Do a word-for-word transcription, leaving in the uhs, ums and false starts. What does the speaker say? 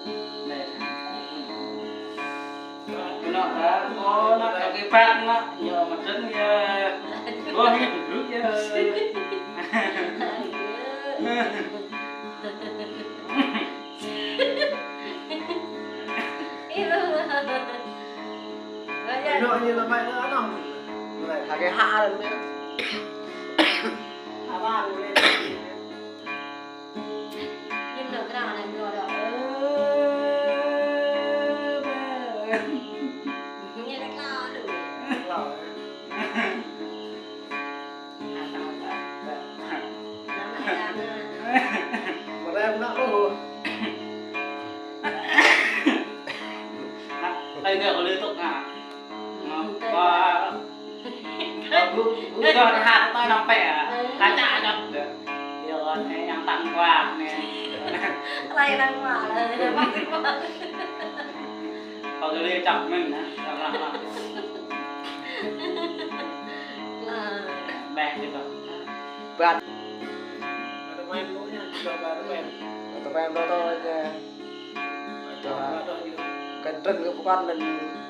Anai. Anŭn ta, ô, anŭn ta kơ băt anŭn, yơh, mơ̆ng trơ̆n yơh. Wah, anai duduk yơh. Anŭn ñu lơmai anŭn. Anai, hơgĕt hă anŭn. Hă anŭn. Đây, đây, đây, đây, đây. Ơ, ơ, ƀu, ƀu djơ̆ hă, tơlơi nao pĕ hă? Kacak djơ̆. Yơh, anai yang tang kuah anai. Tơlơi tang kuah anai, mă tang kuah. Kâo tơlơi čăp mơ̆n hă, čăp lah, lah. Lah. Bĕ kơ tơ̆. Băt. Ada main dulu ya, coba ada main. Ada main dulu aja. Kơntrưng kơ pơkŏn anŭn.